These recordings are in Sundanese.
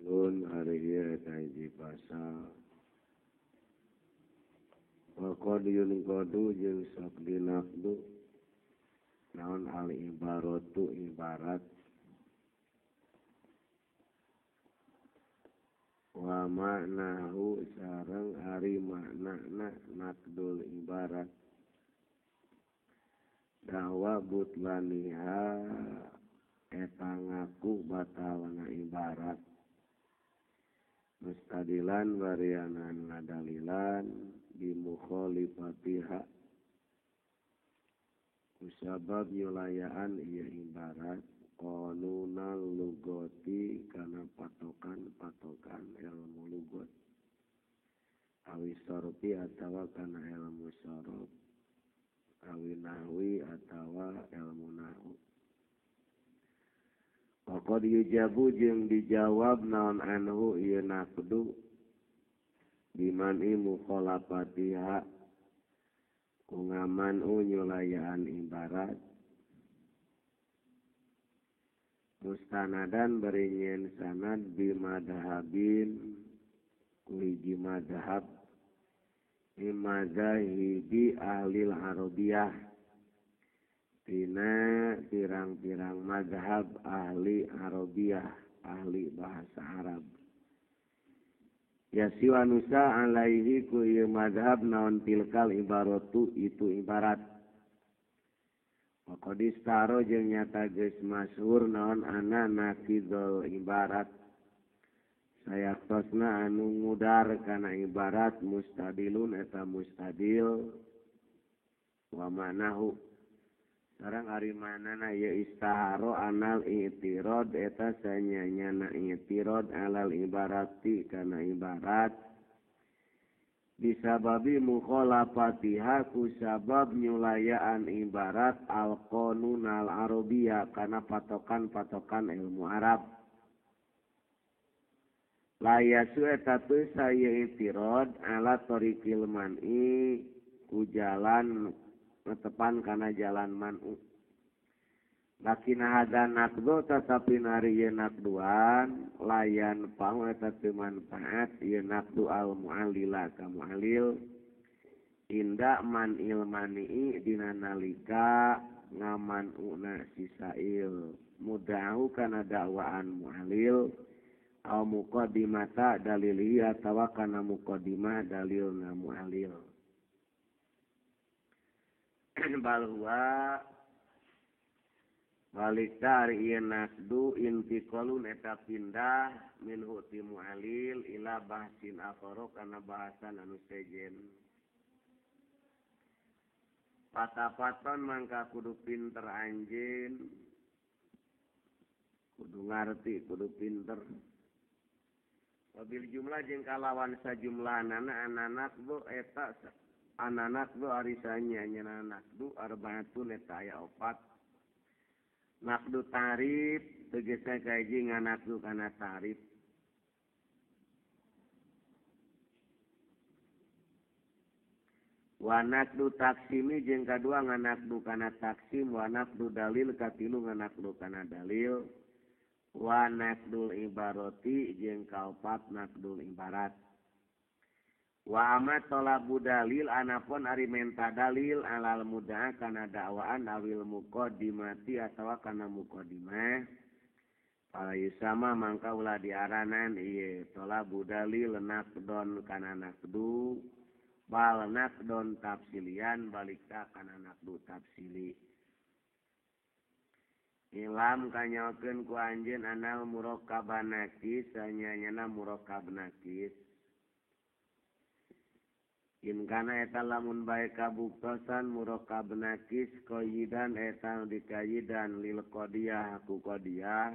Faslun ari ieu eta hiji pasal. Wa qad yunqadu jeung sok dinaqdu naon al ibaratu ibarat wa maknahu sareng ari maknana naqdul ibarat dawa butlaniha eta ngaku batalna ibarat mustadilan varianan ngadalilan bimukhalifatiha kusabab nyulayaan ieu ibarat qanunal lugati kana patokan-patokan ilmu lugat awi sarfi atawa kana ilmu sarf awi nahwi atawa ilmu nahwu. Waqad yujabu jeung dijawab naon anhu ieu naqdu bimani mukhalafatiha ku ngamanu nyulayaan ibarat mustanadan bari nyieun sanad bimadhabin ku hiji madhab bimadhahibi ahlil arabiyah tina pirang-pirang mazhab ahli arabiyah ahli bahasa Arab yasiwa nusa alaihi ku ieu mazhab naon tilkal ibaratu itu ibarat. Waqad istaro jeung nyata geus masyhur naon ana naqidul ibarat sayaktosna anu ngudar kana ibarat mustadilun eta mustadil wa manahu sareng ari manana ieu istaharo anal i'tirad eta sanyanyana i'tirad alal ibarati kana ibarat bisababi mukhalafatiha ku sabab nyulayaan ibarat al qanun al arabiyah kana patokan-patokan ilmu Arab. La yasu eta teu saya i'tirad ala tariqil man'i ku jalan netepan kana jalan man'u. Lakin hada naqdu tetapi nari ieu naqduan layan pau eta teu manfaat ieu naqdu al mu'allila ka mu'allil inda man ilmani dina nalika ngamanuna si sa'il mudahu kana dakwaan mu'allil au muqaddimata dalilihi atawa kana muqaddimah dalilna mu'allil. Bal huwa balik dari ieu naqdu intiqalun eta pindah minhu ti mu'alil ila bahsin akhara kana bahasan anu sejen. Patapaton mangka kudu pinter anjeun, kudu ngarti, kudu pinter. Wabil jumlah jeung kalawan sajumlahanana ananaqdu eta ananaqdu ari sanyanyana naqdu arbaatun eta aya opat. Naqdu tarif tegasna kahiji nganaqdu kana tarif. Wa naqdu taksimi jeung kadua nganaqdu kana taksim, wa naqdu dalil katilu nganaqdu kana dalil, wa naqdul ibarati jeung kaopat naqdul ibarat. Wa amma talabu dalil anapun ari menta dalil alal mudaa kana dakwaan awil muqaddimati atawa kana muqaddimah fala yusama mangka ulah diaranan ieu talabu dalil naqdon kana naqdu bal naqdon tafsilian balikta kana naqdu tafsili. Ilam kanyaokeun ku anjeun anal murakkab nakis sanyanyana murakkab nakis. In kana eta lamun bae kabuktosan murakkab nakis qayidan eta dikayidan lil qadiyah ku qadiyah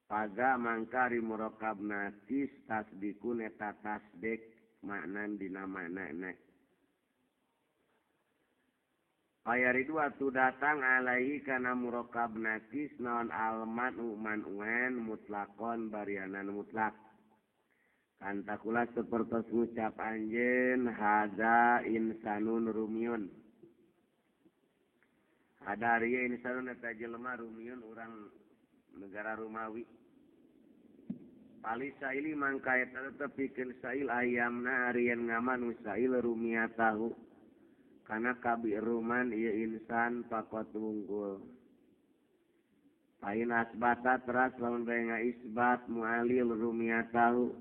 paga mangka ari murakkab nakis tasdikun eta tasdik maknan dina maknana. Ayaridu atuh datang alaihi kana murakkab nakis naon almanu manuan mutlakon barianan mutlak. Kantakula sepertos ngucap anjeun hada insanun rumiun. Hada ari insanun eta jelema rumiun urang negara Romawi. Pali saili mangka eta tetepikeun sail ayamna arian ngaman usail rumiyatahu kana kabiruman ieu insan pakot wungkul. Pain asbata teras lamun bae ngaisbat mualil rumiyatahu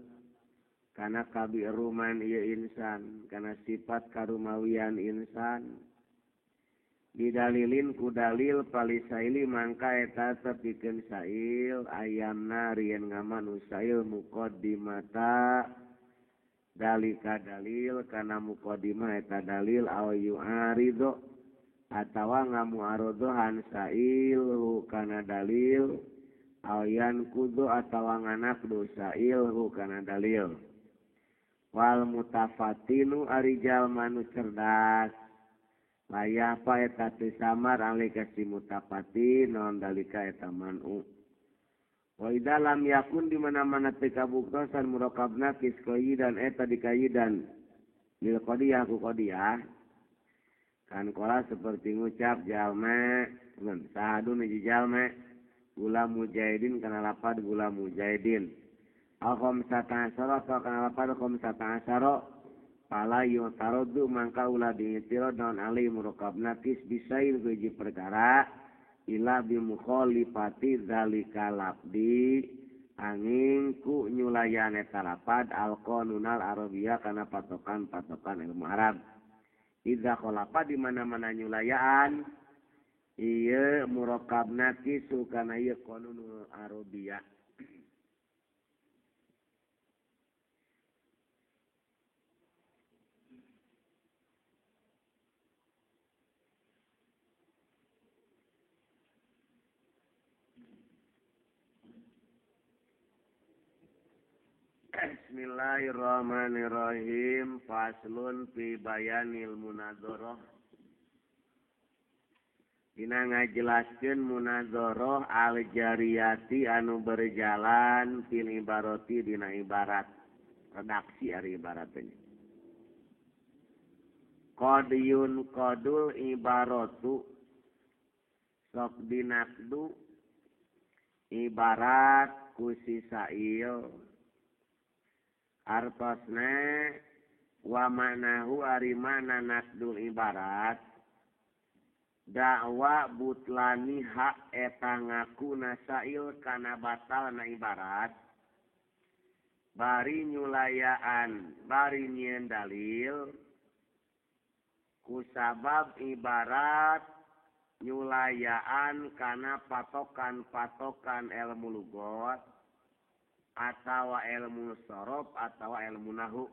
kana kabiruman ieu insan kana sifat karumawian insan didalilin ku dalil palisaili mangka eta tepikeun sail ayamna rian ngaman usail muqaddimata dalika dalil kana muqaddimah eta dalil aw yu'aridu atawa ngamuarodohan sail kana dalil aw yankudu atawa nganakdu sail kana dalil wal mutafatinu ari jalma nu cerdas layah pa eta teu samar alika si mutafati non dalika eta manu wa idza lam yakun di mana-mana teu kabuktosan murakab nakis qayidan eta dikayidan lil qadiyah ku qadiyah kan kola seperti ngucap jalma sahadun hiji jalma gula mujahidin kana lapad gula mujahidin al khamsata asyara kana lapad khamsata asyara pala yutarodu mangka ulah diitiro daun ali murakab nakis bisail hiji perkara ila bimukhalifati zalika labdi angin ku nyulayan eta lapad al qanunal arabiyah kana patokan-patokan ilmu Arab. Idza khalafa di mana-mana nyulayaan ieu murakab nakis kana ieu qanunul arabiyah. Bismillahirrahmanirrahim. Faslun fi bayanil munadharah. Dina ngajelaskeun munadharah al-jariyati anu berjalan fil ibarati dina ibarat. Redaksi ari ibaratnya. Qadiyun qadul ibaratu sok dinakdu ibarat ku si sail. Artosna wa ma'nahu ari makna nasdul ibarat dakwa butlani hak eta ngaku nasail kana batalna ibarat bari nyulayaan bari nyieun dalil kusabab ibarat nyulayaan kana patokan-patokan ilmu lugat atawa ilmu sorob atawa ilmu nahu.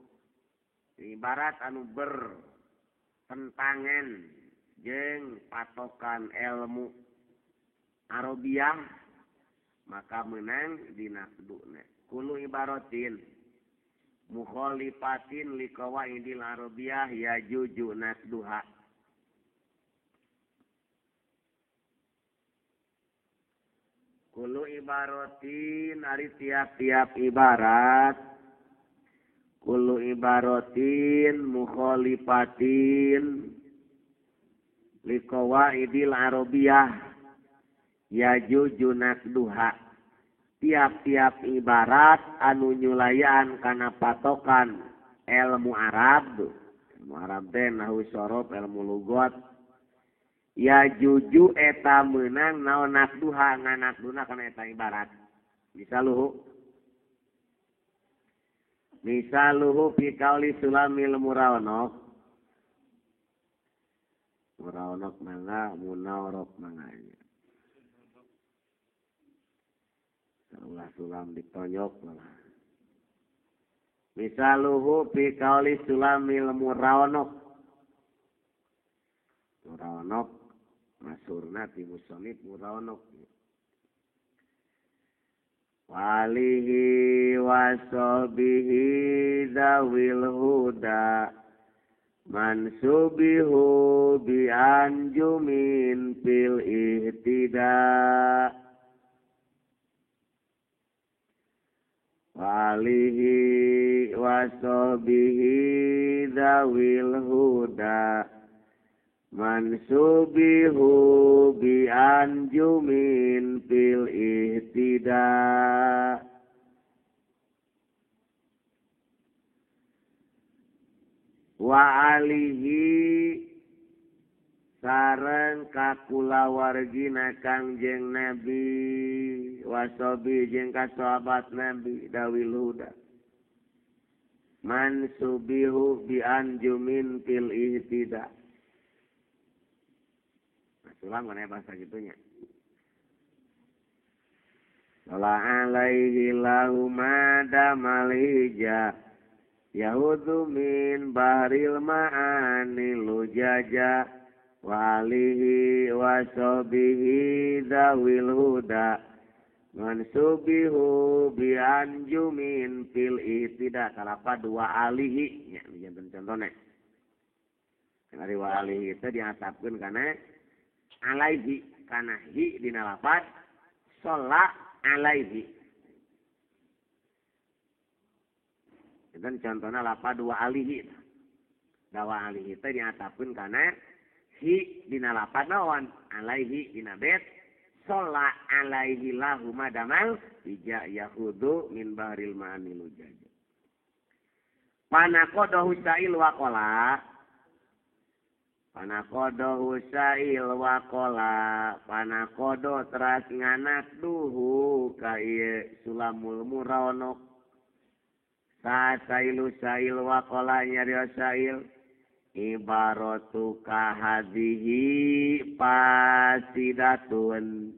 Ibarat anu bertentangan jeung patokan ilmu Arabiah maka menang dinakduna. Kullu ibaratin mukhalifatin liqawaidil Arabiah yajuju nasduha. Kullu ibaratin ari tiap-tiap ibarat kullu ibaratin mukhalifatin liqawaidil arabiyah yajuju nasduha. Tiap-tiap ibarat anu nyulayaan kana patokan ilmu Arab, ilmu Arab teh nahwu sorof, ilmu lugat ya juju eta meunang naon nasduha nganakduna kana eta ibarat. Misaluhu fi qauli sulamil muraonok. Muraonok mangga munaurok manganya. Ulah sulam ditonyok malah. Misaluhu fi qauli sulamil muraonok. Muraonok masurna ti musonib muraonok. Walihi wasobihi zawil huda mansubihu bi anjumin fil ihtida. Walihi wasobihi zawil huda mansubihu bi anjumin fil ihtida. Wa alihi sareng kakulawargina Kangjeng Nabi wasobi jeung kasahabat Nabi dawil huda man subihu bi anjumin fil ihtida. Masulah mana bahasa gitunya. Sala alaihi lahu madamalija yahudu min bahril ma'ani lujaja wa alihi wa sahbihi dawil huda mansubihu bi anjumin fil ihtida. Kalapa dua alihi nya janten contone. Ari wa alihi teh diatapkeun kana alaihi kana hi dina lapat sholla alaihi. Dan contohna lapad dua alihi. Dawa alihi teh diatapkeun kana hi dina lapad naon alaihi dina bet sholla alaihi lahu madamal ija yahudu min bahril ma'ani lujaja. Panakodohu sa'il waqala. Panakodohu sa'il waqala. Panakodo teras nganak duhu ka ieu sulamul muraonok. Sailu sa'il waqala nyarios sa'il. Ibaratu kahadhihi pasidatun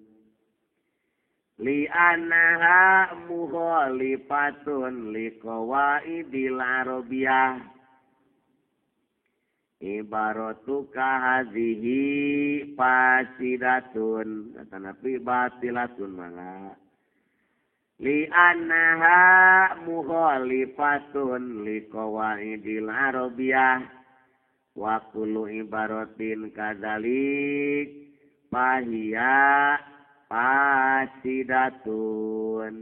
li annaha mukhalifatun liqawaidil arabiyah. Ibaratu kahadhihi pasidatun tanapi batilatun mangga li annaha mukhalifatun liqawaidil arabiyah. Wa kullu ibaratin kadzalik fahiya pasidatun.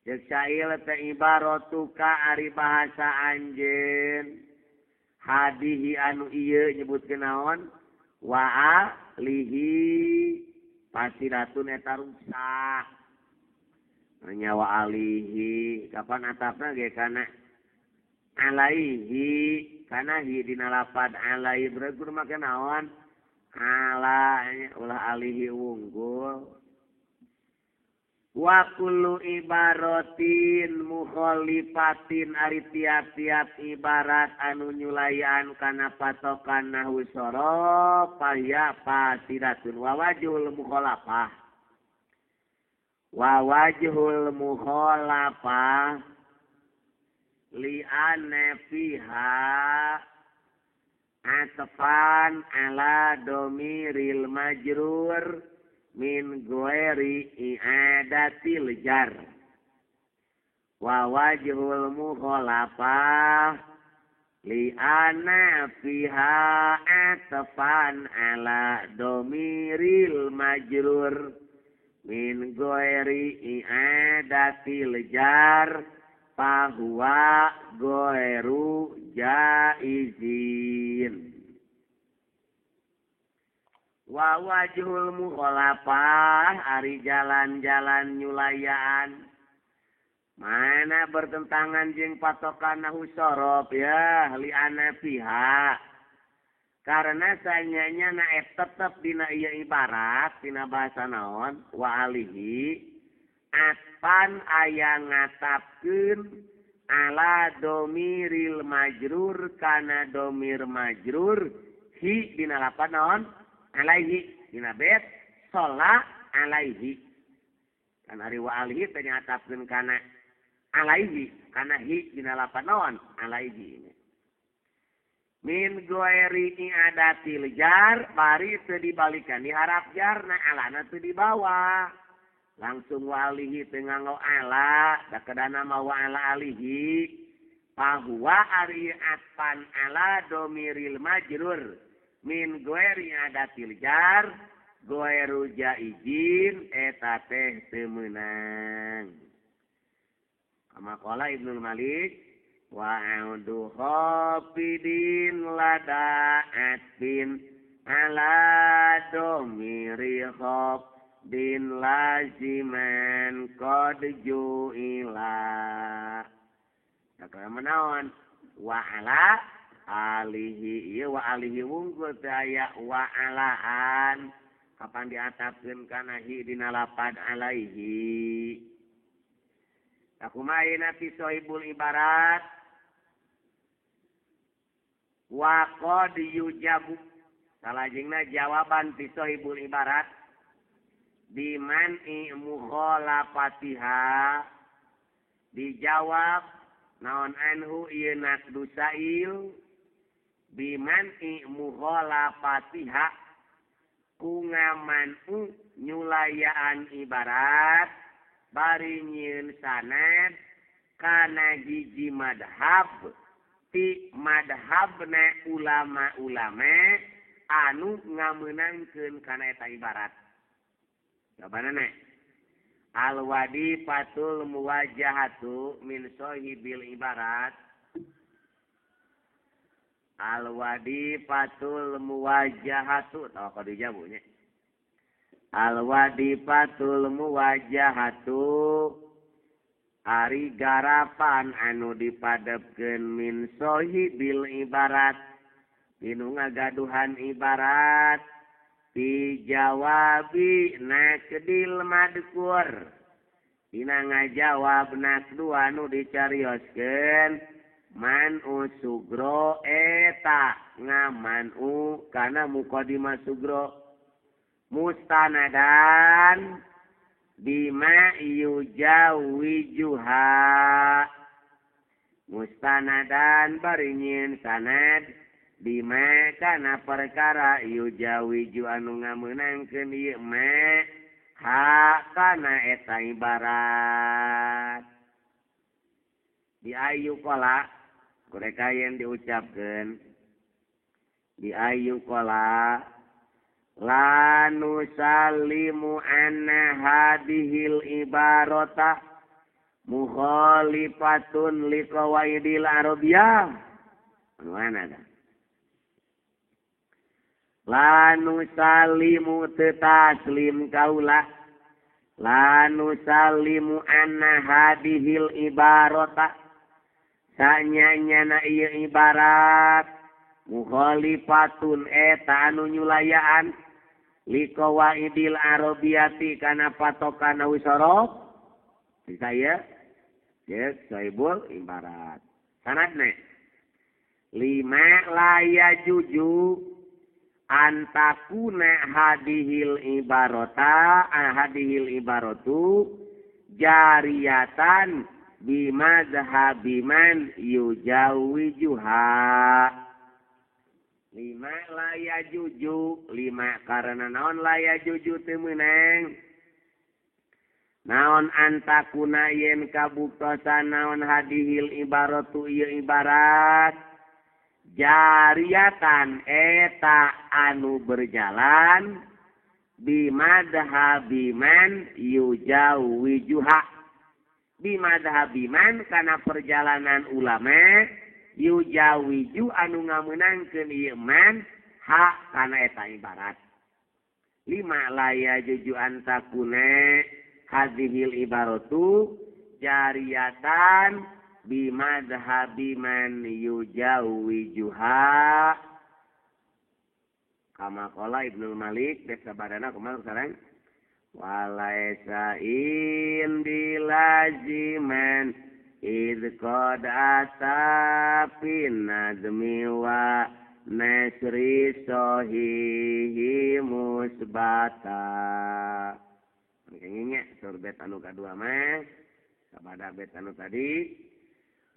Ceuk syair teh ibaratuka ari bahasa anjeun hadihi anu ieu nyebutkeun naon wa alihi pasidatun eta rusak. Nya wa alihi kapan atapna ge kana alaihi kana hi dina lapad alaihi berarti kudu make naon ala ulah alihi wunggul. Wa kullu ibaratin mukhalifatin ari tiap-tiap ibarat anu nyulayaan kana patokan nahwu sorof faya pasidatun. Wa wajhul mukhalafah wa wajhul mukhalafah li anna fiha atfan ala domiril majrur min ghairi i'adatil jar. Wa wajhul mukhalafah li anna fiha atfan ala domiril majrur min ghairi i'adatil jar fahuwa ghairu jaizin. Wa wajhul mukhalafah ari jalan-jalan nyulayaan mana bertentangan jeung patokan nahwu sorof ya li ana fiha karena sanyanya na tetep dina ieu ibarat dina bahasa naon wa alihi atpan aya ngatapkeun ala domiril majrur kana domir majrur hi dina lapan naon alaihi dina bet sholla alaihi. Kan ari wa alihi teh ngatapkeun kana alaihi kana hi dina lapan naon alaihi. Min ghairi i'adatil jar bari teu dibalikan diharap jarna alana teu dibawa. Langsung walihi teu nganggo ala da kedana mah wa ala alihi fahuwa ari atpan ala domiril majrur min ghairi adatil jar ghairu jaizin eta teh teu meunang. Kama qala Ibnul Malik wa a'udu khafidin lada atbin ala domiri khafdin laziman qad ju'ila. Kaya menawan Wa ala alihi ieu wa alihi wungkul teu aya wa alaan kapan diatapkeun kana hi dina lapad alaihi. Kumaha ayeuna ti sohibul ibarat wa qad yujabu salajengna jawaban ti sohibul ibarat biman'i mukhalafatiha dijawab naon anhu ieu nakdu sa'il biman'i mukhalafatiha ku ngaman'u nyulayaan ibarat bari nyieun sanad kana hiji madhab ti madhabna ulama-ulama anu ngamenangkeun kana eta ibarat. Jawabanna al-wadifatul muwajjahatu min sahibil ibarat. Al-wadifatul muwajjahatu tawa kadu jabunya. Al-wadifatul muwajjahatu ari garapan anu dipadepkeun min sahibil ibarat dinu ngagaduhan ibarat dijawabi nakdil madkur dina ngajawab nakdu anu dicarioskeun man'u sugro eta ngaman'u kana muqaddimah sugro mustanadan bima yujawijuha mustanadan bari nyieun sanad bima kana perkara yujawiju anu ngamenangkeun ieu ma ha kana eta ibarat di ayu qala kureka yen diucapkeun di ayu qala la nusallimu anna hadihil ibarata mukhalifatun liqawaidil arabiyah. Mana dah? La nusallimu taslim kaula la nusallimu anna hadihil ibarata sanyanyana ieu ibarat mukhalifatun eta anu nyulayaan liqawaidil arabiyati kana patokan wisarab bisa ya ya sahibul ibarat sanadna lima la yajuju antakuna hadihil ibarata hadihil ibaratu jariyatan bimazhabiman yujawijuha. Lima la yajuju lima karena naon la yajuju teu meunang naon antakuna yen kabuktosan naon hadihil ibaratu ieu ibarat jariyatan eta anu berjalan bimadhabiman yujawijuha bimadhabiman kana perjalanan ulama yujawiju anu ngamenangkeun ieu man ha kana eta ibarat. Lima la yajuju antakuna hadhil ibaratu jariyatan bimadhabi man yujawijuha kama qala Ibnul Malik dek sabadana kumaha sareng walaisa in bilaziman id qad ata fin nadmi wa nasri sahihi musbata. Kengingnya surbet anu kadua mah sabada bet anu tadi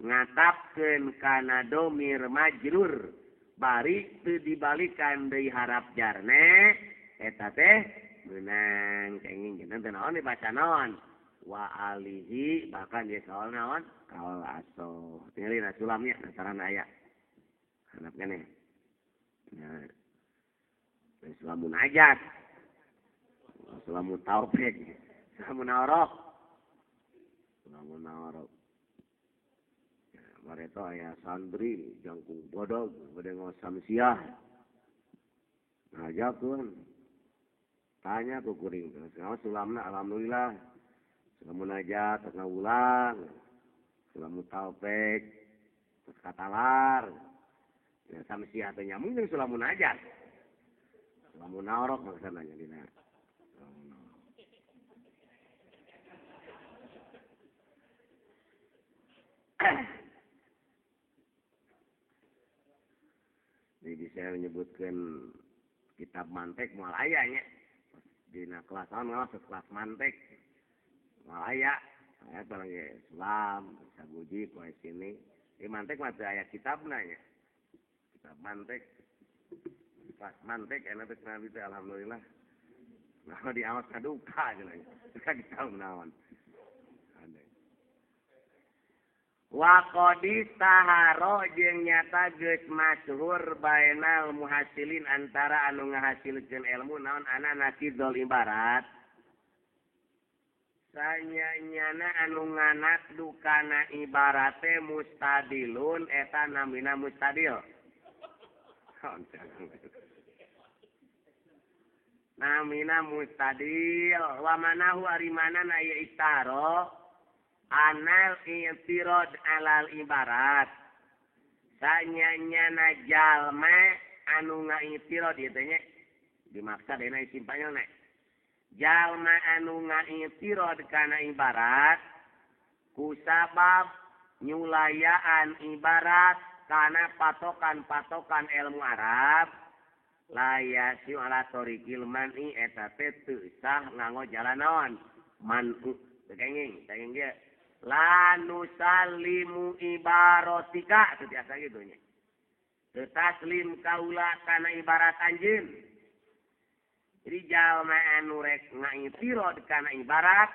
ngatapkeun kana domir majrur bari teu dibalikan deui harap jarne eta teh meunang kenging janten teu naon dibaca naon wa alihi bahkan dia kaol naon kaol aso tingali na sulamnya sarana aya handap keneh nya sulamun ajat sulamun taufik sulamun aurok sulamun aurok. Bareto aya santri jangkung bodog bade ngaos samsiah ngajakeun tanya ku kuring ngaos sulamna alhamdulillah sulamun ajat ngawulang sulamun taufik Terus katalar. Ya samsiah teh nyambung jeung sulamun ajar. Sulamun naorok maksudna nya dina. Jadi saya menyebutkan kitab mantek moal aya nya. Dina kelas naon ngawas kelas mantek. Moal aya. Aya barang ge sulam, saguji poe sini. Di mantek mah teu aya kitabna nya. Kitab mantek. Kelas mantek enak teh nabi teh alhamdulillah. Nah diawas kaduka cenah. Ka kitab naon. Wa qad taharo jeung nyata geus masyhur bainal muhasilin antara anu ngahasilkeun ilmu naon ana nakidul ibarat. Sanyanyana anu nganak dukana ibarate mustadilun eta namina mustadil. Namina mustadil wa manahu ari manana ieu istaro anal i'tirad alal ibarat. Sanyanyana jalma anu ngaitirad ieu teh nya dimaksa dena isim fa'ilna. Jalma anu ngaitirad kana ibarat kusabab nyulayaan ibarat kana patokan-patokan ilmu Arab la yasiu ala tariqil man'i eta teh teu sah nganggo jalan naon man'u. Teu kenging, teu kenging ge la nusallimu ibaratika teu tiasa kitu nya. Teu taslim kaula kana ibarat anjeun. Jadi jalma anu rek ngaitirad kana ibarat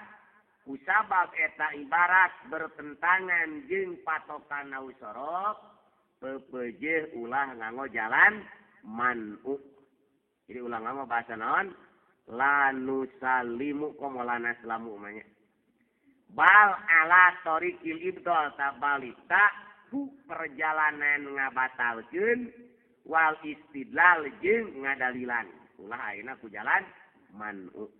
kusabab eta ibarat bertentangan jeung patokan nausorof pepeujeuh ulah nganggo jalan man'u. Jadi ulah nganggo bahasa naon la nusallimu komo la naslamu mah nya. Bal ala tariqil ibdal tabalita ku perjalanan ngabatalkeun wal istidlal jeung ngadalilan. Ulah ayeuna ku jalan man'u.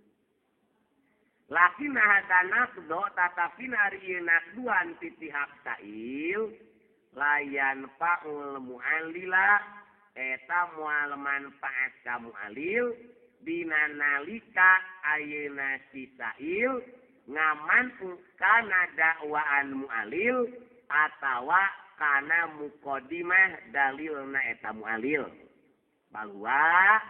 Lakin hadana do tatapina ari ieu nakduan ti pihak sail layan faul mu'allila eta moal manfaat ka mu'allil dina nalika ayeuna si sail ngamantu kana dakwaan mu'alil atawa kana muqaddimah dalilna eta mu'alil. Bahwa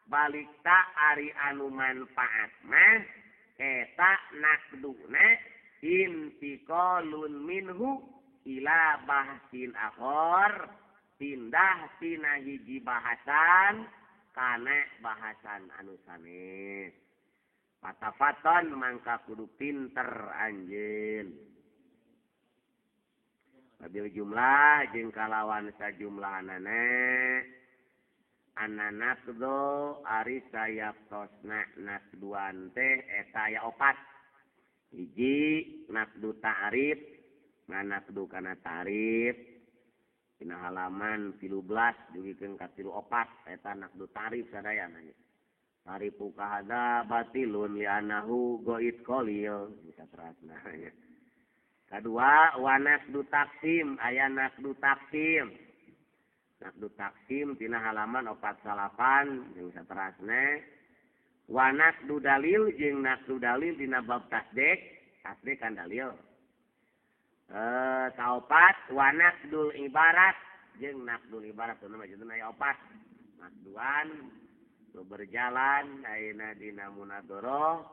balik ta ari anu manfaat mah eta nakduna intiqalun minhu ila bahsin akhor, pindah tina hiji bahasan kana bahasan anu sanes. Patafaton mangka kudu pinter anjeun. Wabil jumlah jeung kalawan sajumlahanana anna nasdo ari sayaktosna nasduan teh eta aya opat. Hiji nasdu ta'rif, nganasdu kana ta'rif dina halaman 13 dugikeun ka 34 eta nasdu ta'rif sadayana nya. Tarifu kahada batilun li'annahu goit qalil bisa terasna nya. Kadua wa nasdu taksim, aya nasdu taksim. Nasdu taksim tina halaman 48 jeung saterasna. Wa nasdu dalil jeung nasdu dalil dina bab tasdik, tasdik kan dalil. Kaopat wa nasdul ibarat jeung nasdul ibarat teu mah jeung aya opat. Nasduan berjalan ayeuna dina munadharah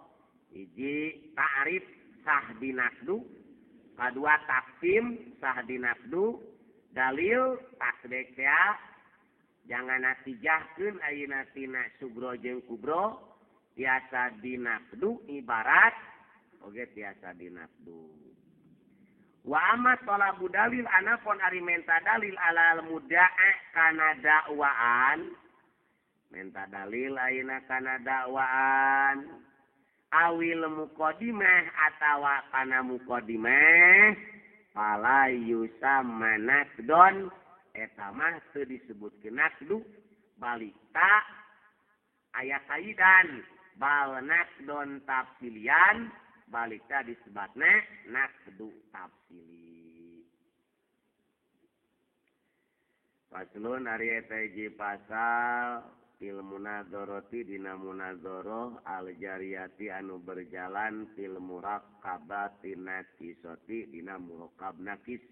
hiji ta'rif sah dinasdu, kadua taksim sah dinasdu, dalil tasdik ya jangan natijahkeun ayeuna tina sugro jeung kubro tiasa dinasdu ibarat oge tiasa dinasdu. Wa amma talabu dalil anapun ari menta dalil alal muda'a kana dakwaan, menta dalil ayeuna kana dakwaan awil muqaddimah atawa kana muqaddimah fala yusamma nasdon eta mah teu disebutkeun nasdu balita aya kaidan bal nasdon tafsilian balikta disebutna nasdu tafsili. Faslun ari eta hiji pasal fil munadzarati dina munadzarah al jariyati anu berjalan fil murakkabati nakisati dina murakkab nakis.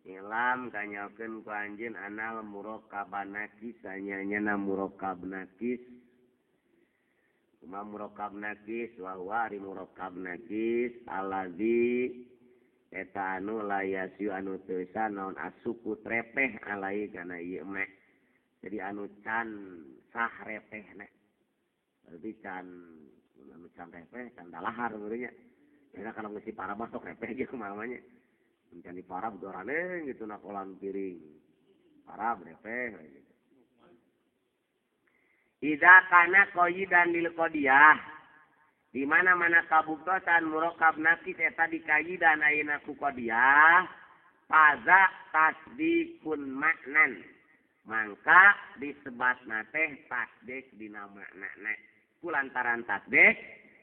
Ilam kanyakeun ku anjeun anal murakkab nakis sanyanyana murakkab nakis. Kumaha murakkab nakis wa huwa ari murakkab nakis allazi eta anu layasiu anu teu naon asuku trepeh alai kana ieu mah. Jadi anu can sah repehna. Berarti can anu can repeh can dalahar meureunnya. Eta kalau ngeusi parabah sok repeh ge kumaha mah nya. Can di parab dorane gitu na kolam piring. Parab repeh gitu. Idza kana qayidan lil qadiyah. Di mana-mana kabuktosan murakkab nakis eta dikayidan ayeuna ku qadiyah paza tasdikun maknan mangka disebatna teh tasdik dina maknana ku lantaran tasdik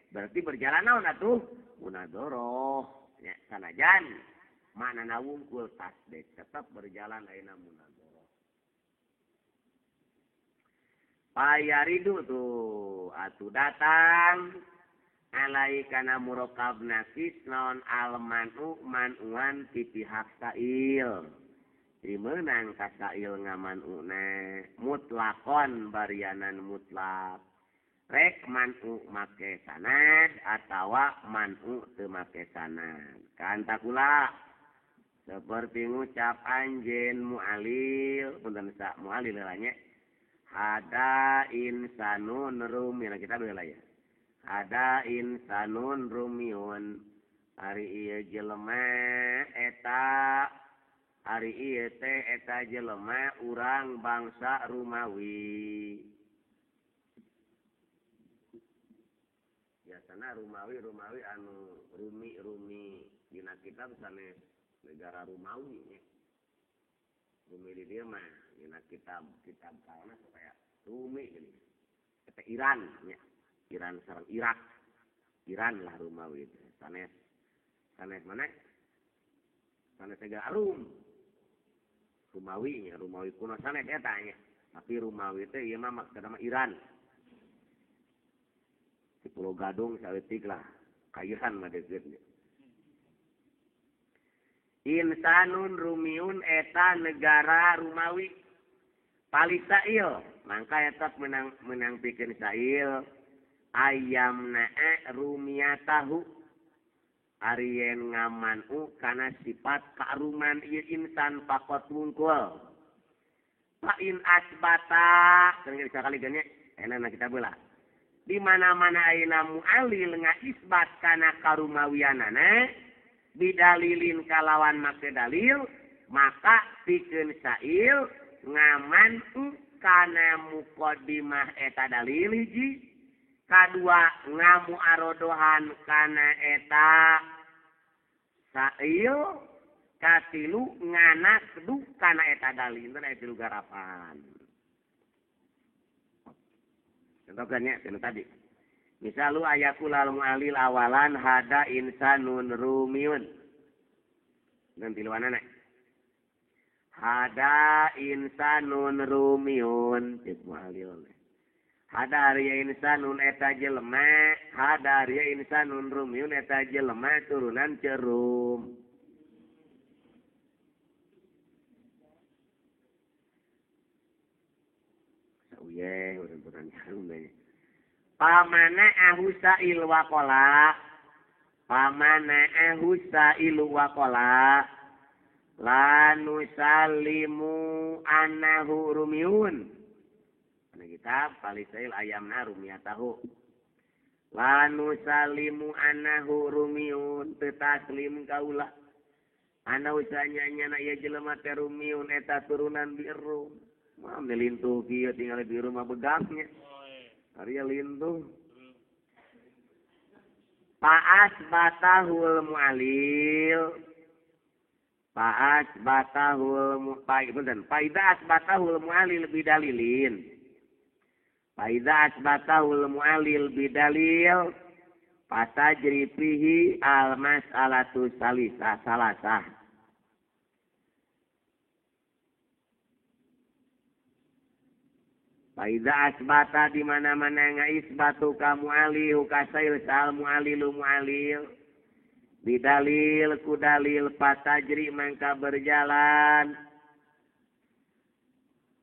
berarti berjalan naon atuh munadzarah nya sanajan maknana wungkul tasdik tetap berjalan ayeuna munadzarah. Payaridu tuh atuh datang alai kana murakkab nakis naon almanu manuan ti pihak sail. Jadi meunang ka sail ngamanuna mutlakon barianan mutlak. Rek manu make sanad atawa manu teu make sanad. Kantakula seperti ngucap anjeun mualil punten sa mualil heula nya. Hada insanun rumi kita heula ya. Ada insanun rumiun ari ieu jelema eta ari ieu teh eta jelema urang bangsa Rumawi. Biasana Rumawi Rumawi anu Rumi Rumi dina kitab sanes negara Rumawi nya. Rumi di dieu mah dina kitab kitab kaona supaya Rumi geuning. Eta Iran nya. Iran sareng Irak. Iran lah Rumawi itu. Sanes sanes mana? Sanes negara Rum. Rumawi nya, Rumawi kuno sanes eta nya. Tapi Rumawi teh ieu mah maksudna mah Iran. Di Pulau Gadung saeutik lah. Kairan mah deukeut nya. Insanun rumiun eta negara Rumawi. Palisail, mangka eta menang menang pikeun sail. Ayam nae rumiyatahu ari yen ngamanu kana sifat karuman ieu insan pakot wungkul fa in asbata teu bisa kali geunya enak kita beula di mana-mana ayeuna mualil ngaisbat kana karumawianana bidalilin kalawan make dalil maka pikeun sail ngamanu kana muqaddimah eta dalil hiji. Kadua ngamu arodohan kana eta sail katilu nganak du kana eta dalil teh aya tilu garapan. Contohkeun nya cenah tadi. Misal lu aya kulal mualil awalan hada insanun rumiun. Dan tiluanana. Hada insanun rumiun cek mualil. Hada ari insanun eta jelema, hada ari insanun rumiun eta jelema turunan cerum. Sauye urang turunan cerum deui. Pamana ahusa il waqala. Pamana ahusa il waqala. La nusalimu annahu rumiun. Kitab palisail ayamna rumiyatahu la nusalimu annahu rumiun teu taslim kaula ana usanya nyana ieu jelema teh rumiun eta turunan di Rum mah lintuh kieu tinggal di rumah begangnya ari lintuh Fa'as batahul mu'alil fa'as batahul mu'alil faida asbatahul mu'alil bidalilin faida asbatahul mu'alil bidalil fatajri fihi al mas'alatu salisah salasah. Faida asbata di mana-mana ngaisbatu ka mu'alil kasail sal mu'alilu mu'alil bidalil ku dalil patajri mangka berjalan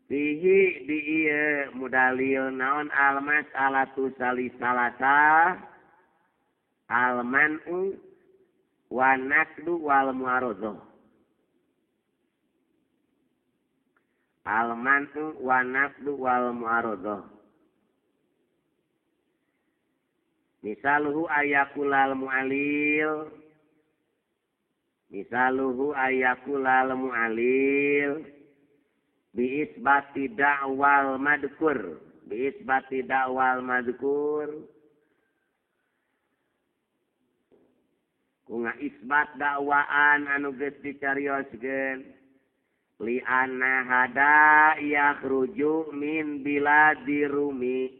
fihi di ieu mudalil naon al mas'alatu salisalasa al man'u wa naqdu wal mu'aradhah. Al man'u wa naqdu wal mu'aradhah. Misaluhu ayakulal mu'alil. Misaluhu ayakulal mu'alil bi isbati da'wal madhkur. Bi isbati da'wal madhkur. Ku ngaisbat dakwaan anu geus dicarioskeun li anna hada yakhruju min biladi rumi.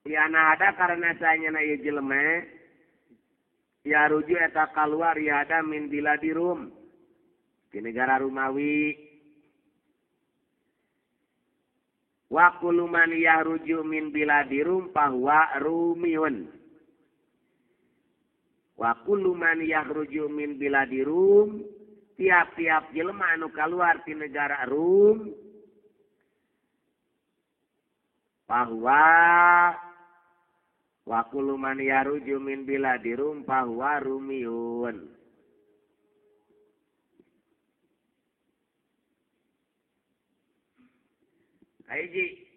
Li anna hada karena sanyana ieu jelema ya ruju eta kaluar ya hada min biladi rum di negara Rumawi. Wa kullu man yahruju min biladi rum fahuwa rumiun. Wa kullu man yakhruju min biladi Rum, tiap-tiap jelema anu kaluar ti negara Rum bahwa wa kullu man yakhruju min biladi Rum fahuwa rumiun. Hiji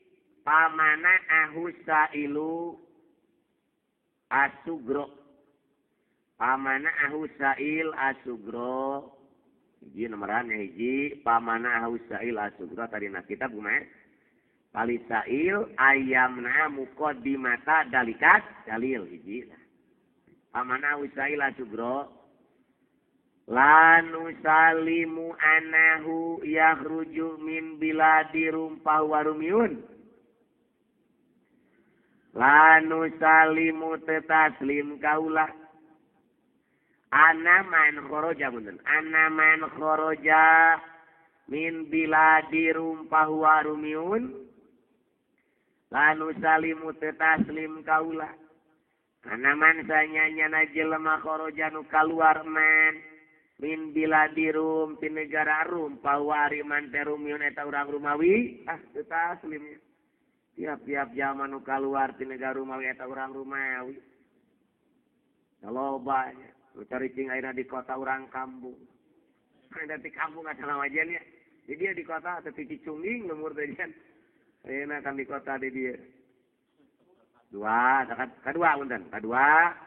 pamana ahusailu asugro. Pamana ahusail asugro. Hiji nomoran hiji pamana ahusail asugro tadi na kitab kumaha? Palisail ayamna muqaddimata dalikat dalil hiji. Pamana ahusail asugro lanusalimu anahu yakhruju min biladi rumpah warumiun. Lanusalimu tetaslim kaulah ana man kharaja punten ana man kharaja min biladi rumpah warumiun lanusalimu tetaslim kaula ana man sanyanya jelema kharaja nu kaluar man min biladi rum ti negara Rum pawari man teh rumiun eta urang Rumawi ah tetaslim tiap-tiap zaman nu kaluar ti negara Rumawi eta urang Rumawi loba nya nu caricing ayeuna di kota urang kampung. Ada di kampung asal wajan ya. Di dia di kota teh cicunging lemur teh jan. Ayeuna kan di kota di dia. Dua, kadua punten, kadua.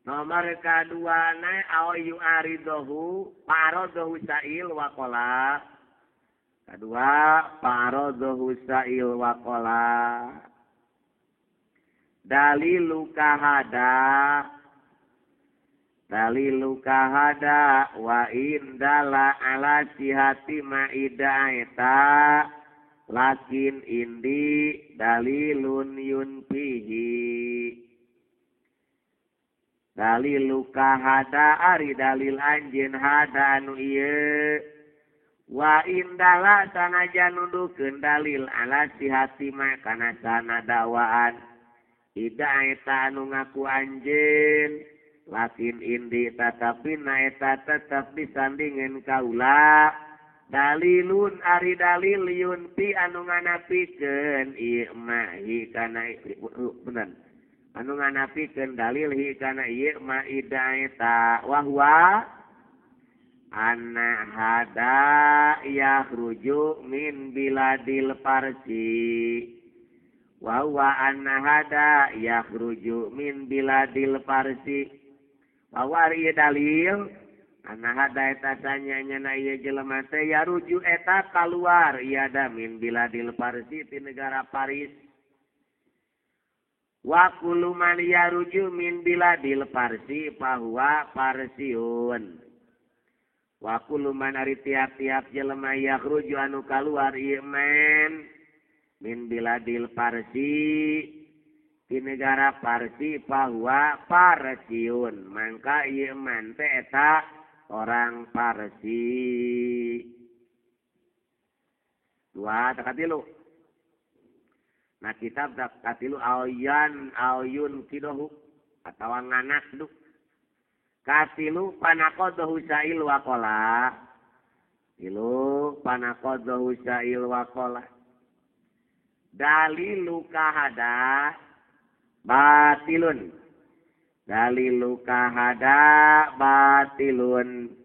Nomor kadua na au yu'aridahu paradohu sa'il waqala. Kadua paradohu sa'il waqala. Dalilu kahada dalilu kahada wa indala ala sihati maidaeta lakin indi dalilun yunfihi. Dalilu kahada ari dalil anjeun hada anu ieu wa indala sanajan nuduhkeun dalil ala sihati ma kana sana dakwaan ida eta anu ngaku anjeun lakin indi tatapi na eta tetep disandingin kaula dalilun ari dalil yunpi anu nganapikeun ieu ma hi kana bener anu nganapikeun dalil hi kana ieu ma ida eta wahwa anna hada yakhruju min biladil parsi. Wa huwa anna hada yakhruju min biladil parsi. Wa huwa ari dalil anna hada eta sanyanya ieu jelema teh yaruju eta kaluar ieu da min biladil parsi ti negara Paris. Wa kullu man yaruju min biladil parsi fahuwa parsiun. Wa kullu man ari tiap-tiap jelema yakhruju anu kaluar ieu man min biladil parsi di negara Parsi fahuwa parsiun mangka ieu man teh eta orang Parsi. Dua tak katilu. Nah kitab tak katilu ayan ayun kidohu atawa nganak du. Katilu panaqadahu sa'il waqala. Tilu panaqadahu sa'il waqala. Dalilu kahada batilun. Dalilu kahada batilun.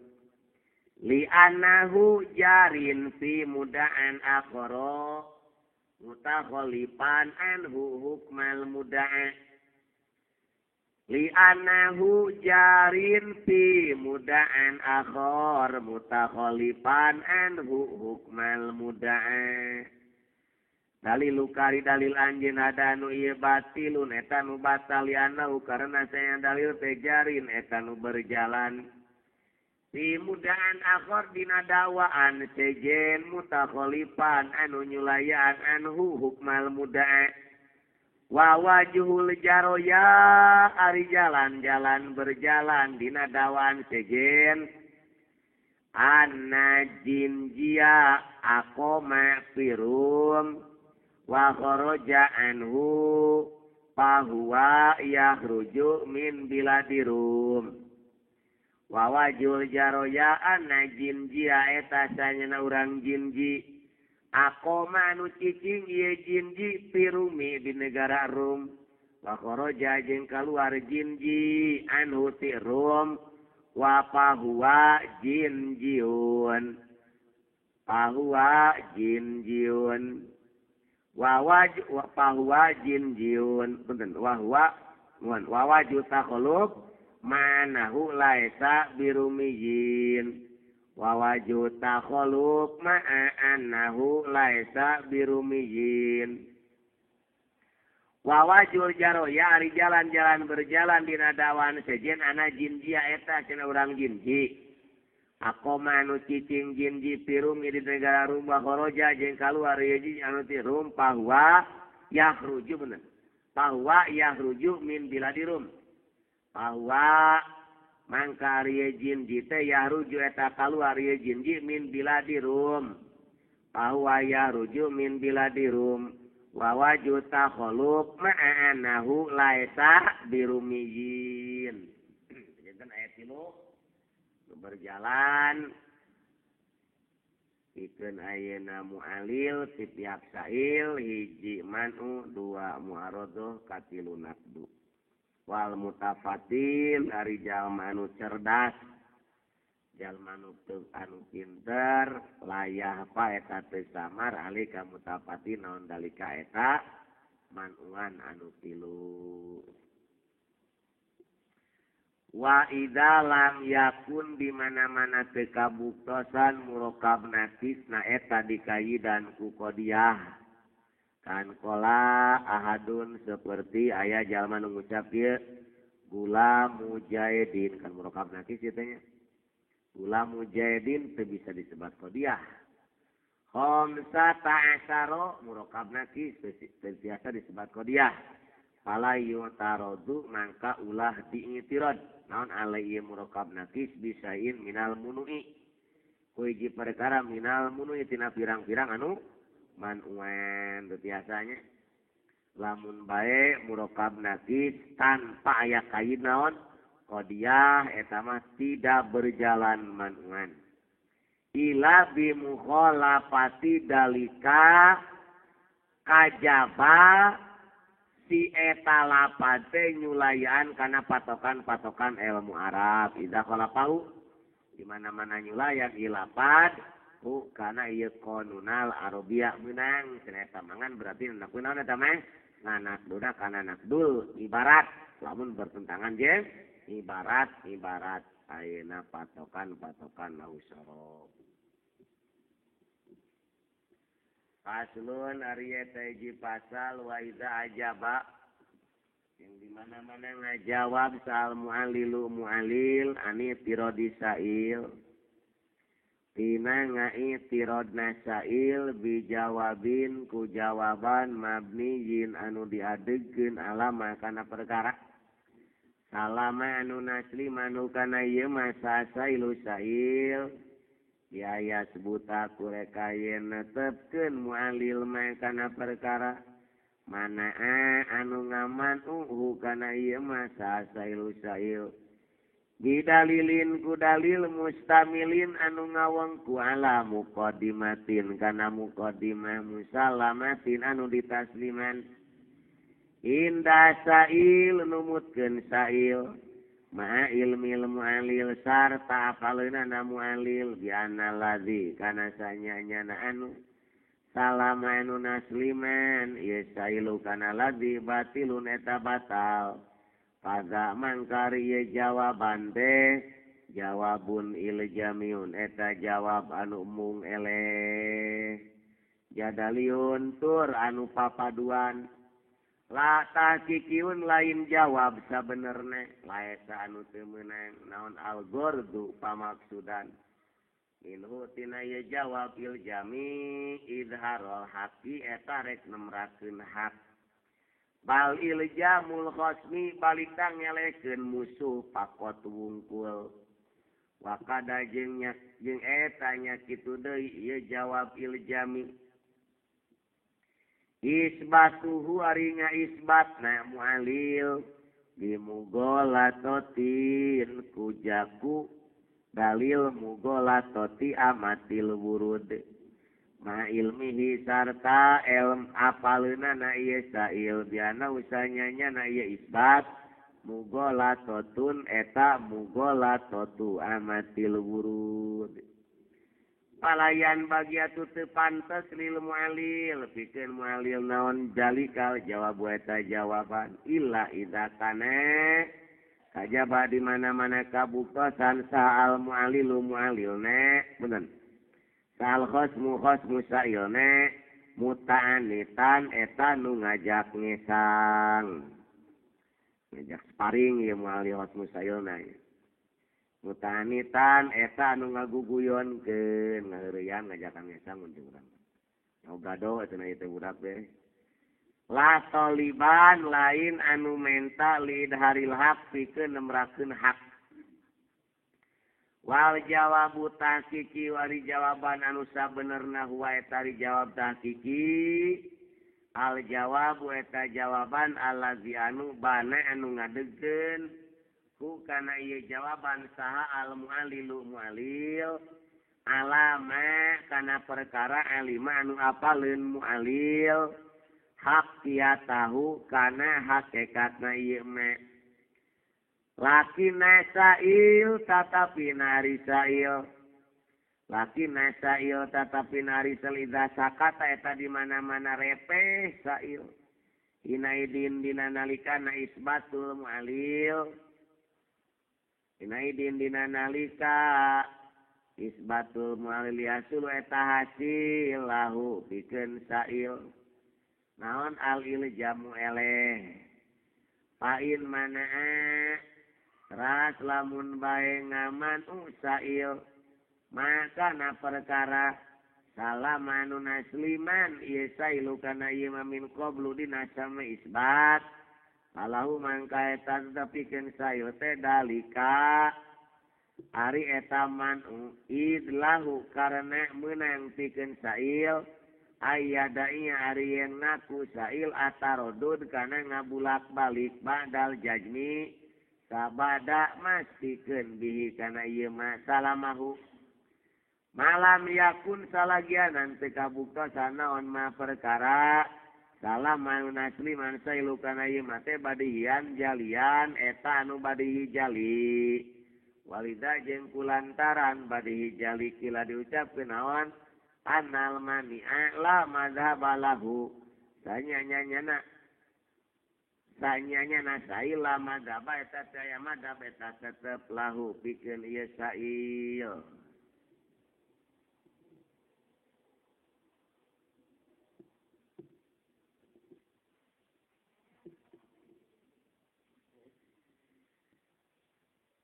Li'annahu jarin fi muda'an akhara mutakhalifan anhu hukmal muda'a. Li'annahu jarin fi muda'an akhar mutakhalifan anhu hukmal muda'a. Dalilu kari dalil anjeun ada nu ieu batilun eta nu batal li'annahu karena saya dalil teh jarin eta nu berjalan di mudaan akhor dina dawaan sejen mutakhalifan anu nyulayaan anhu hukmal mudaa wa wajuhul jaroya ari jalan-jalan berjalan dina dawaan sejen anna jinjia aqoma firum wa kharaja anhu fahuwa yahruju min biladirum. Wawajul jaroya anna jinjia eta sanyana urang jinji akoma anu cicing ieu jinji pirumi di negara Rum wa kharaja jeung kaluar jinji anhu ti Rum wa fahuwa jinjiun fahuwa jinjiun wa waj wa fahuwa jinjiun punten wa huwa nuhun wa waju takhuluq manahu laisa birumiyin wa waju takhuluq ma'annahu laisa birumiyin. Wa wajul jaroya ari jalan-jalan berjalan dina dawan sejen ana jinjia eta cenah urang jinji aqoma anu cicing jinji pirumi di negara Rum wa kharaja jeung kaluar ieu jinji anu ti Rum fahuwa yahruju bener fahuwa yahruju min biladirum. Bahwa mangka ari jinji teh yahruju eta kaluar ieu jinji min biladirum. Bahwa yahruju min biladirum wa waju takhuluq ma'anahu laisa birumiyin. Janten ayat 3 berjalan pikeun ayeuna mu'alil ti pihak sa'il hiji man'u dua mu'aradah katilu naqdu. Wal mutafatin ari jalma anu cerdas jalma anu anu pinter layah pa eta teu samar ali ka mutafatin naon dalika eta manuan anu tilu. Wa idza lam yakun di mana-mana teu kabuktosan murokab nakis na eta dikayidan ku qodiyah. Kan kola ahadun seperti ayah jalma nu ngucap ieu gula mujahidin kan murokab nakis ieu teh nya. Gula mujahidin teu bisa disebut qodiyah. Khamsata asyara murokab nakis teu biasa disebut qodiyah. Fala yutarodu mangka ulah diintirod naon alai ieu murokab nakis bisain minal munui. Ku hiji perkara minal munui tina pirang-pirang anu manuan biasanya lamun bae murokab nakis tanpa aya kain naon qodiyah eta mah tidak berjalan manuan ila bi mukhalafati dalika kajaba si eta lapad teh nyulayaan kana patokan-patokan ilmu Arab idza khalafahu di mana-mana nyulayan ilapad ku kana ieu qonunal arabiyah meunang cenah eta mangan berarti naon naon eta mah nganak duda kana nakdul ibarat lamun bertentangan jeung ibarat ibarat ayeuna patokan-patokan lahu sorob. Faslun ari eta hiji pasal wa idza ajaba yang di mana-mana ngajawab soal mu'alilu mu'alil ani tirodi sa'il tina ngaitirod nasail bijawabin ku jawaban mabniyin anu diadegkeun alama kana perkara salama anu nasli manu kana ieu masa sailu sail Biaya sebuta kureka yen netepkeun mu'alil ma kana perkara mana anu ngaman kana ieu mah sailu sail bidalilin ku dalil mustamilin anu ngawengku ala muqaddimatin kana muqaddimah musalamatin anu ditasliman indah sail numutkeun sail ma'a ilmil mu'alil sarta apaleunana mu'alil bi'anna ladzi kana sanyanyana anu salama anu nasliman ieu sailu kana ladzi batilun eta batal pada mangkari ieu jawaban teh jawabun iljamiun eta jawab anu mung eleh jadaliun tur anu papaduan la tahqiqiun lain jawab sabenerna laesa anu teu meunang naon algordu pamaksudan minhu tina ieu jawab iljami idharul haqi eta rek nemrakeun hak bal iljamul khasmi balik ngelekeun musuh pakot wungkul wakada jeung eta nya kitu deui ieu jawab iljami isbatuhu ari ngaisbatna mu'alil bimugolatotin kujaku dalil mugolatoti amatil wurud ma ilmihi sarta ilm apaleunana ieu sail biana usanyanya na ieu isbat mugolatotun eta mugolatotu amatil wurud palayan bagiatu teu pantes lil mu'alil pikeun mu'alil naon jalikal jawab eta jawaban illa idza kana kajaba di mana-mana kabuktosan sa'al mu'alilu mu'alilna bener sa'al khasmu khasmu sa'ilna muta'anitan eta nu ngajak ngesang ngajak sparing ieu mu'alil khasmu sa'ilna muta'anitan eta anu ngaguguyonkeun ngaheureuyan ngajakan ngesang mun urang nyaho gado eta na ieu teh budak teh la toliban lain anu menta lidharil haq pikeun nemrakeun hak wal jawabu tahqiqi wari jawaban anu sabenerna huwa eta ari jawab tahqiqi al jawabu eta jawaban allazi anu bana anu ngadegkeun ku kana ieu jawaban saha al mu'alilu mu'alil alama kana perkara alima anu apaleun mu'alil hak ia tahu kana hakikatna ieu mah lakina sail tatapi nari sail lakina sail tatapi nari salida sakata eta di mana-mana repeh sail inaidin dina nalikana isbatul mu'alil inaidin dina nalika isbatul mu'alil yasul eta hasil lahu pikeun sail naon al iljamu eleh pain manaa ras lamun bae ngaman usail maka na perkara salama nu nasliman ieu sailu kana ieu min qablu dina sama isbat alahu mangka eta tetepikeun sail teh dalika ari eta man idlahu karena meunang pikeun sail ayadainya ari yen ngaku sail atarodud kana ngabulak-balik badal jajmi sabada mastikeun bihi kana ieu mah salamahu malam yakun salagianan teu kabuktosan naon mah perkara salama nu nasliman sailu kana ieu mah teh badihian jalian eta anu badihi jali walida jeung kulantaran badihi jali kila diucapkeun naon anal mani'a la madhabalahu sanyanya sail la madhaba eta teu aya madhab eta tetep lahu pikeun ieu sail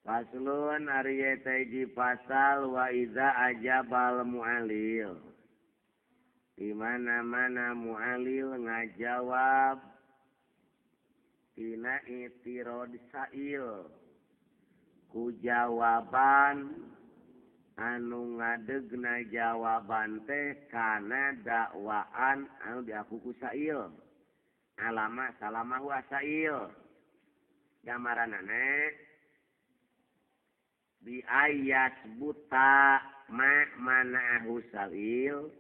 Faslun ari eta hiji pasal wa iza ajabal mu'alil di mana-mana mu'alil ngajawab tina itirod sail ku jawaban Anu ngadegna jawaban teh kana dakwaan anu diaku ku sail. Alama salamahu asail. Gambaranana bi ayat buta ma mana'ahu sail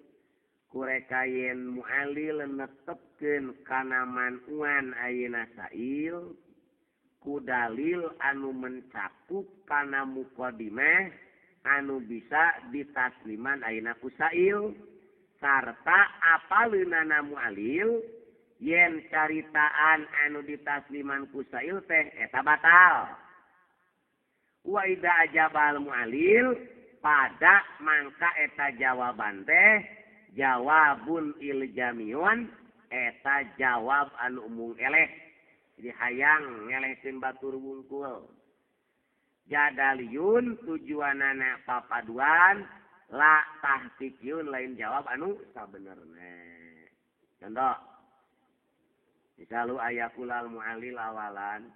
kureka yen mu'alil netepkeun kana manuan ayeuna sail ku dalil anu mencakup kana muqaddimah anu bisa ditasliman ayeuna ku sail sarta apaleunana mu'alil yen caritaan anu ditasliman ku sail teh eta batal. Wa idza ajabal mu'alil pada mangka eta jawaban teh jawabun iljamiun eta jawab anu umung eleh. Jadi hayang ngelehkeun batur wungkul. Jadaliyun tujuanana papaduan la tahqiqiyun lain jawab anu sabenerna. Contoh misalu ayakulal mu'alil awalan.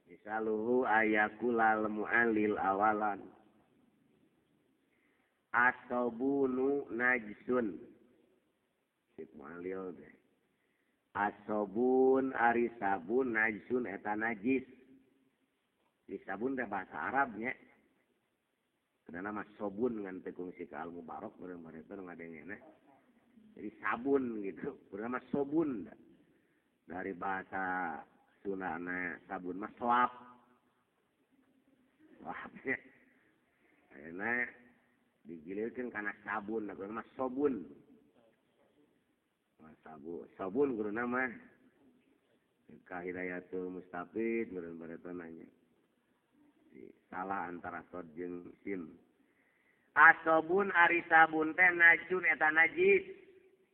Misaluhu ayakulal mu'alil awalan. Asobunu najsun. Sip mu'alil deh. Asobun ari sabun najsun eta najis. Di sabun teh bahasa Arabnya. Karena nama sobun ngan teu kungsi ka Al Mubarok bareng-bareng teh ngadengena. Jadi sabun gitu, bernama sobun. Dari bahasa Sundana sabun mah soap. Soapnya. Ayeuna digilirkeun kana sabun, bernama sobun. Sabu, sabun guruna mah. Ka Hidayatul Mustafid bareng-bareng teh nanya. Salah antara sod jeung sin. Asobun ari sabun teh najun eta najis.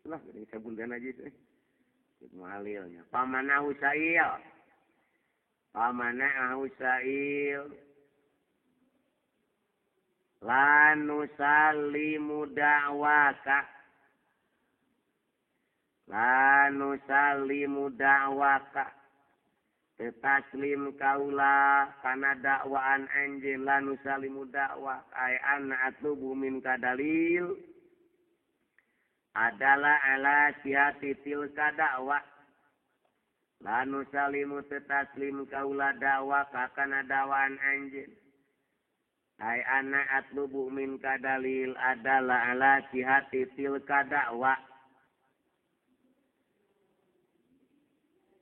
Lah geuning sabun teh najis eh. Cek mualilnya. Pamanahu sail. Pamanahu sail. La nusallimu da'waka. La nusallimu da'waka. Taslim kaula kana dakwaan anjeun la nusalimu dakwa ay anna atlubu minka dalil adalah ala sihati tilka dakwa la nusalimu taslim kaula dakwa kana dakwaan anjeun ay anna atlubu minka dalil adalah ala sihati tilka dakwa.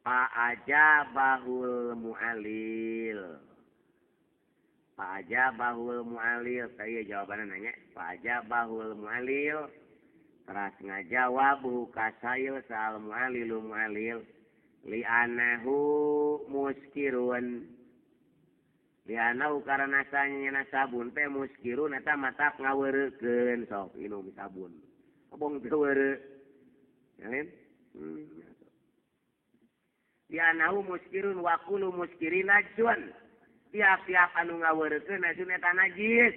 Fa'ajabahul mu'alil. Fa'ajabahul mu'alil. Saya jawabannya nanya. Fa'ajabahul mu'alil. Teras ngajawab kasail sa'al mu'alilu mu'alil. Li'anahu muskirun. Li'anahu karena sanyana sabun teh muskirun eta matak ngaweurekeun sok inum sabun. Abong teu weureu. Ya kan? Li'anahu muskirun wa kullu muskirin najsun. Tiap-tiap anu ngaweurekeun najsun eta najis.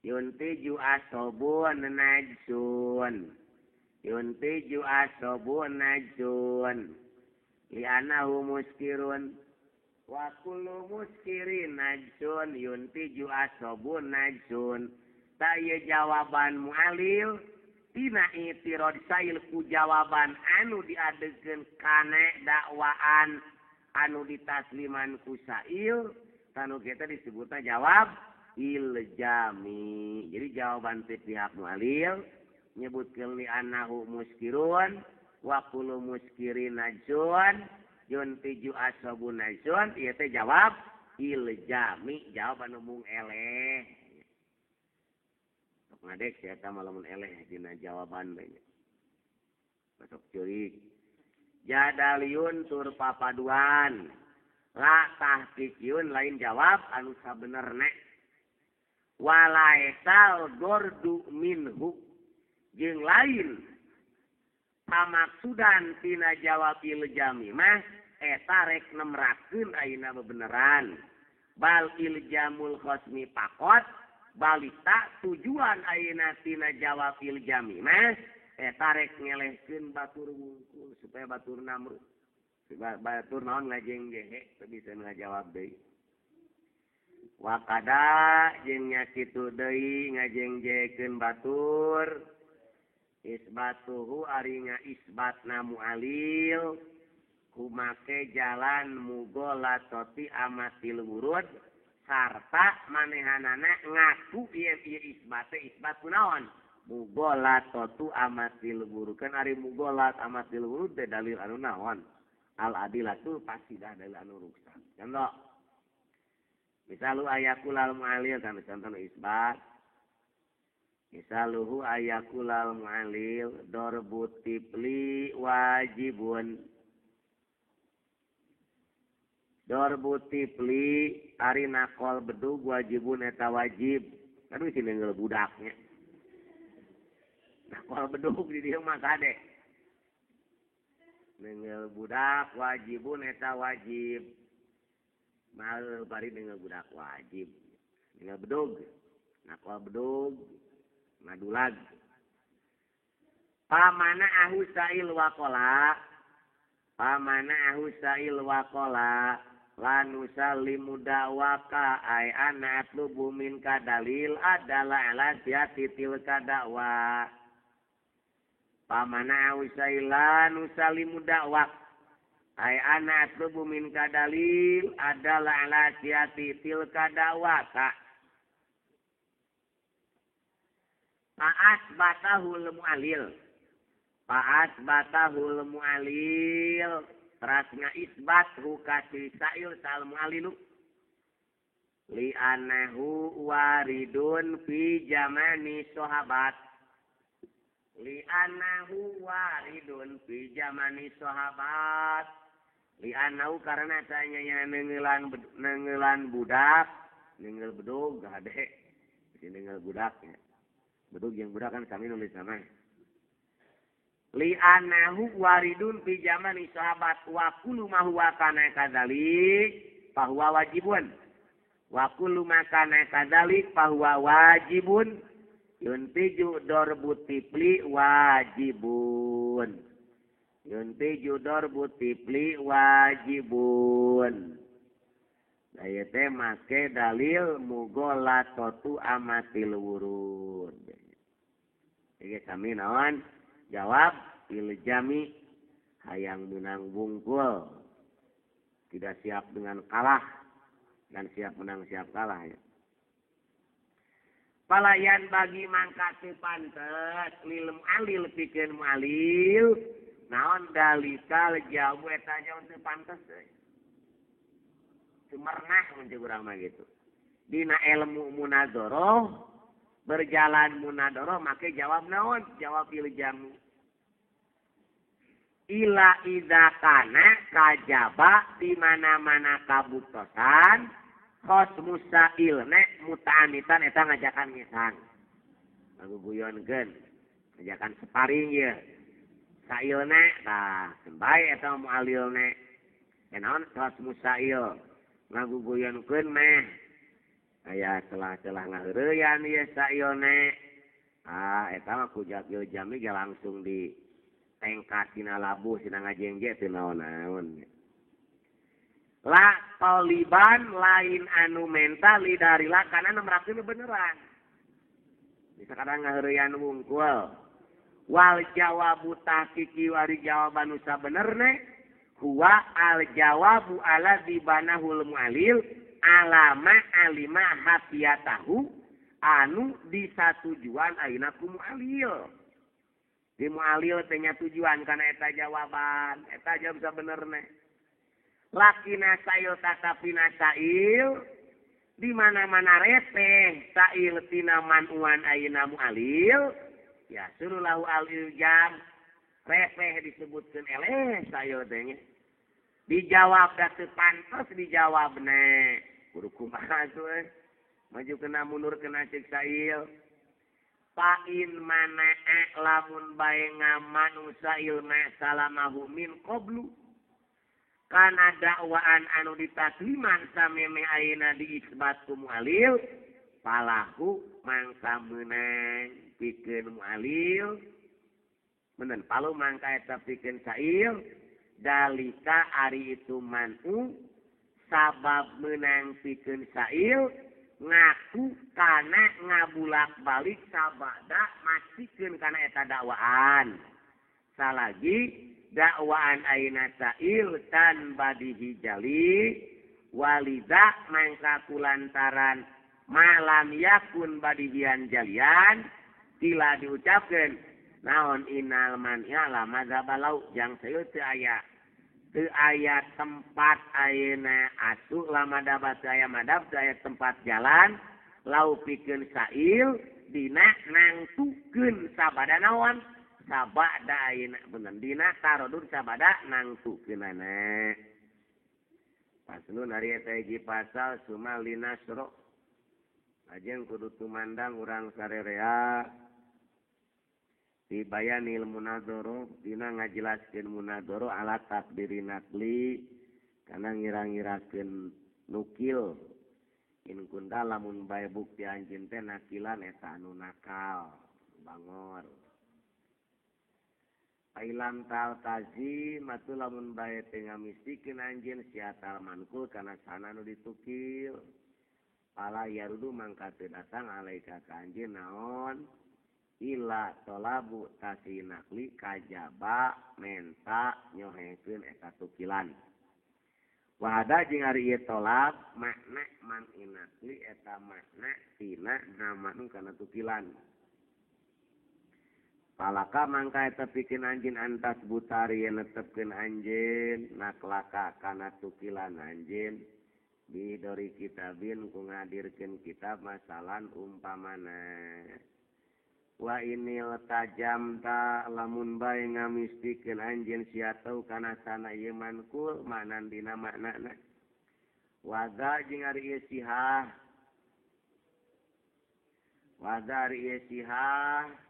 Yuntiju asobun najsun. Yuntiju asobun najsun. Li'anahu muskirun wa kullu muskirin najsun. Yuntiju asobun najsun. Ta ieu jawaban mu'alil tina itirad sail ku jawaban anu diadegeun kana dakwaan anu ditasliman ku sail tanu kita disebutna jawab iljami. Jadi jawaban ti pihak mu'alil nyebutkeun li annahu muskirun wa kullu muskirin najsun yuntiju asabun najsun ieu teh jawab iljami, jawaban mung eleh. Ngadek si eta mah lamun eleh dina jawaban bae. Masuk ceurik. Jadaliun tur papaduan. La tahqiqiyun lain jawab anu sabenerna. Walaisal gordu minhu jeung lain pamaksudan tina jawab iljami mah eta rek nemrakeun ayeuna bebeneran. Bal iljamul khosmi pakot balita tujuan ayeuna tina jawab iljami mah eta rek ngelehkeun batur wungkul supaya batur namru. Batur naon ngajeng gehe teu bisa ngajawab deui. Wakada jeung nya kitu deui ngajengjekeun batur isbatuhu ari ngaisbatna mu'alil kumake jalan mugolatoti amatil wurud sarta manehanana ngaku ieu ieu isbate isbat kunaon mugolatotu amatil wurud kan ari mugolat amatil wurud teh dalil anu naon al adilatu pasti dah dalil anu ruksak contoh misalu ayakulal mu'alil kan contoh isbat misaluhu ayakulal mu'alil dorbu tifli wajibun dorbu tifli ari nakol bedug wajibun eta wajib aduh si nenggel budaknya nakol bedug di dieu mah kade nenggel budak wajibun eta wajib mal bari nenggel budak wajib nenggel bedug nakol bedug madulag pamana ahu sail waqala pamana ahu sail waqala lanusallimu da'waka ay ana atlubu minka dalil adalah ala sihati tilka da'wa pamana ahu sail lanusallimu da'wak ay ana atlubu minka dalil adalah ala sihati tilka da'waka Fa'as batahul mu'alil fa'as batahul mu'alil teras ngaisbat hukasi sa'il sal mu'alilu li'anahu waridun fi jamani sahabat li'anahu waridun fi jamani sahabat li'anahu karena tanya nengelan budak nenggel bedug hade si nenggel budaknya bedug yang budak kan kami nulis sama li'anahu waridun fi zamani sahabat wa kullu ma huwa kana kadzalik fa huwa wajibun wa kullu ma kana kadzalik fa huwa wajibun yuntiju darbu tifli wajibun yuntiju darbu tifli wajibun. Aya teh make dalil mugolatotu amatil wurud. Ieu sami naon? Jawab iljami hayang menang bungkul. Tidak siap dengan kalah dan siap menang siap kalah ya. Palayan bagi mangka teu pantes lil mu'alil pikeun mu'alil naon dalikal jauh eta jauh teu pantes euy. Cumernah mun ceuk urang mah gitu. Dina ilmu munadharah berjalan munadharah make jawab naon? Jawab iljami. Ila idza kana kajaba di mana-mana kabuktosan khos musailne muta'anitan eta ngajakan ngisang. Ngaguguyonkeun, ngajakan sparing ieu. Sailne tah bae eta mu'alilne. Naon khos musail ngaguguyonkeun meh aya celah-celah ngaheureyan ieu sailne. Ah eta mah ku jawab jami ge langsung di tengkat dina labuh sina ngajengje teu naon-naon. La toliban lain anu menta lidarila kana nemrakeun beneran. Bisa kadang ngaheureyan wungkul. Wal jawabu tahqiqi wari jawaban nu sabenerna huwa al jawabu alladzi banahul mu'alil alama alima hafiyatahu anu disatujuan ayeuna ku mu'alil. Di mu'alil teh nya tujuan kana eta jawaban, eta jawab sabenerna. Lakina sail tatapina sail di mana-mana reteh sail tina manuan ayeuna mu'alil ya surulahu al iljam reteh disebutkeun eleh sail teh nya. Dijawab da teu pantes dijawabna kudu kumaha tuh maju kena mundur kena ceuk sail. Pain mana'a lamun bae ngamanu sail ma salamahu min qablu kana dakwaan anu ditasliman sameme ayeuna diisbat ku mu'alil palahu mangsa meunang pikeun mu'alil menen palu mangka eta pikeun sail dalika ari itu manu sabab meunang pikeun sail ngaku kana ngabulak-balik sabada mastikeun kana eta dakwaan. Salagi dakwaan ayeuna sail tan badihi jali walida mangka kulantaran malam yakun badihian jalian tila diucapkeun naon inal man ya madzabalau jang sail teu aya tempat ayeuna asu lama dabat teu aya madab teu aya tempat jalan lau pikeun sail dina nangtukeun sabada naon sabada ayeuna bener dina tarodud sabada nangtukeunana. Paslon ari eta hiji pasal suma linasro lajeng kudu tumandang urang sarerea di bayanil munadoro dina ngajelaskeun munadoro ala takdiri nakli kana ngira-ngirakeun nukil in kunta lamun bae bukti anjeun teh nakilan eta anu nakal bangor. Ailam tal tazi matu lamun bae teh ngamistikeun anjeun siatal mankul kana sana nu ditukil pala yarudu mangka teu datang alaika ka anjeun naon ila tolabu tasinakli kajaba menta nyohekeun eta tukilan. Wahada jeung ari ieu tolab makna man inakli eta makna tina namanu kana tukilan. Palaka mangka eta pikeun anjeun antas butari netepkeun anjeun naklaka kana tukilan anjeun di dori kitabin ku ngadirkeun kitab masalan umpamana. Wa inil tajam ta lamun bae ngamistikeun anjeun siatau kana sana ieu mankul maknan dina maknana. Waza jeung ari ieu sihah. Waza ari ieu sihah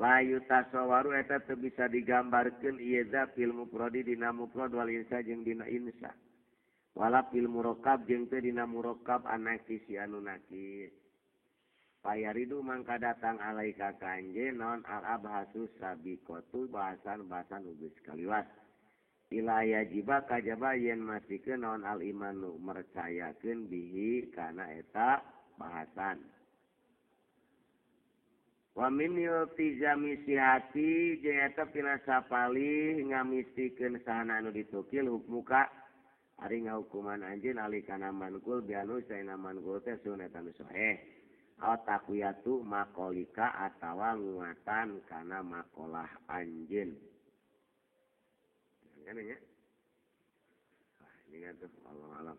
layu tasawaru eta teu bisa digambarkeun ieu za fil mufradi dina mufrad wal insa jeung dina insa. Wala fil murakkab jeung teu dina murakkab anakis anu nakis. Payaridu mangka datang alaika ka anjeun naon al abhasu sabiqatu bahasan-bahasan geus kaliwat. Ila yajiba kajaba yen masikeun naon al imanu mercayakeun bihi kana eta bahasan. Wa min iltizami sihati jeung eta pina sapalih ngamistikeun sahana anu ditukil hukmuka ari ngahukuman anjeun ali kana mankul bianu saena mankul teh sun eta nu sahih. Aw taqwiyatu maqolika atawa nguatan kana maqolah anjeun. Kan nya? Wah, ini tuh Allah alam.